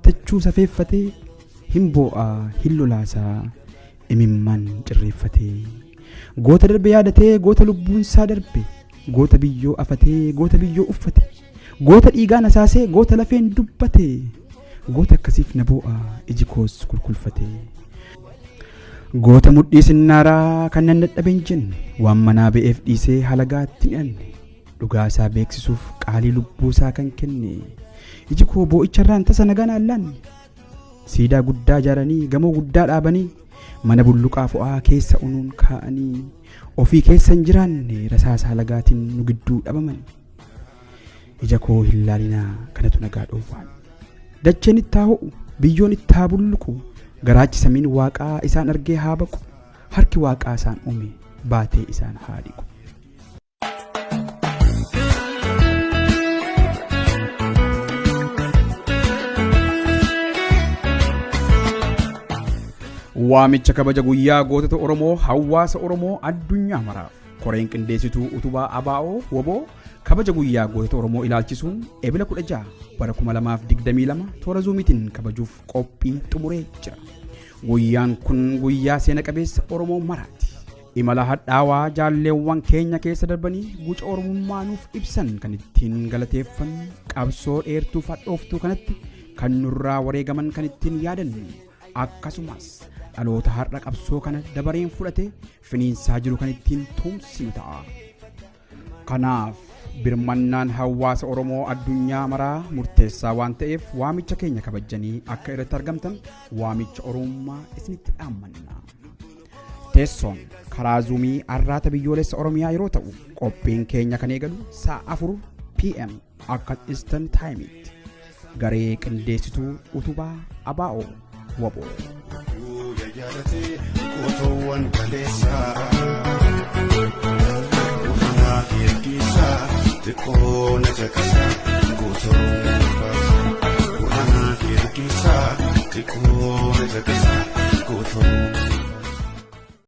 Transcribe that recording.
Guuttachuu safeeffatee hin boo'aa hin lolaasaa imimmaan cirreeffatee. Goota darbe yaadatee goota lubbuunsaa darbe, goota biyyoo afatee goota biyyoo uffate, goota dhiigaan asaasee goota lafeen dubbate, goota akkasiif na boo'aa iji koos kulkulfatee. Goota mudhii sinnaaraa kan nan dadhabe hin jenne, waan manaa ba'eef dhiisee halagaatti hin dhi'anne, dhugaa isaa beeksisuuf qaalii lubbuu isaa kan kenne, iji koo boo'icharraan tasa nagaan allaanne. Siidaa guddaa ijaaranii gamoo guddaa dhaabanii mana bulluqaa fo'aa keessa unuun kaa'anii ofii keessa hin jiraanne rasaasa halagaatiin nu gidduu dhabaman. Ija koo hin laalinaa kanatu nagaa dhoowwaan. Dacheen itti haa ho'u, biyyoon itti haa bulluqu, garaachi samiin waaqaa isaan argee haa baqu, harki waaqaa isaan uume baatee isaan haa dhiqu. Waamicha kabaja guyyaa gootota Oromoo hawaasa Oromoo addunyaa maraaf koreen qindeessituu utubaa ABO WBO kabaja guyyaa gootota Oromoo ilaalchisuun Ebila 16 bara 2022 toora zuumiitiin kabajuuf qophii xumuree jira. Guyyaan kun guyyaa seena qabeessa Oromoo maraati. Imala hadhaawaa jaalleewwan keenya keessa darbanii guca Oromummaa nuuf ibsan kan ittiin galateeffannu, qabsoo dheertuu hadhooftuu kanatti kan nurraa wareegaman kan ittiin yaadannu, akkasumas dhaloota har'a qabsoo kana dabareen fudhate finiinsaa jiru kan ittiin tumsinu ta'a. Kanaaf birmannaan hawaasa Oromoo addunyaa maraa murteessaa waan ta'eef waamicha keenya kabajanii akka irratti argamtan waamicha Oromummaa isinitti dhaammanna. Teessoon karaa zuumii arraata biyyoolessa Oromiyaa yeroo ta'u qophiin keenya kan eegalu sa'a 4 PM akka Eastern Time'itti. Garee qindeessituu utubaa ABO WBO. Gootoowwan kaleessaa Ulfinaa ergisaa xiqqoo na caqasaa gootoowwan.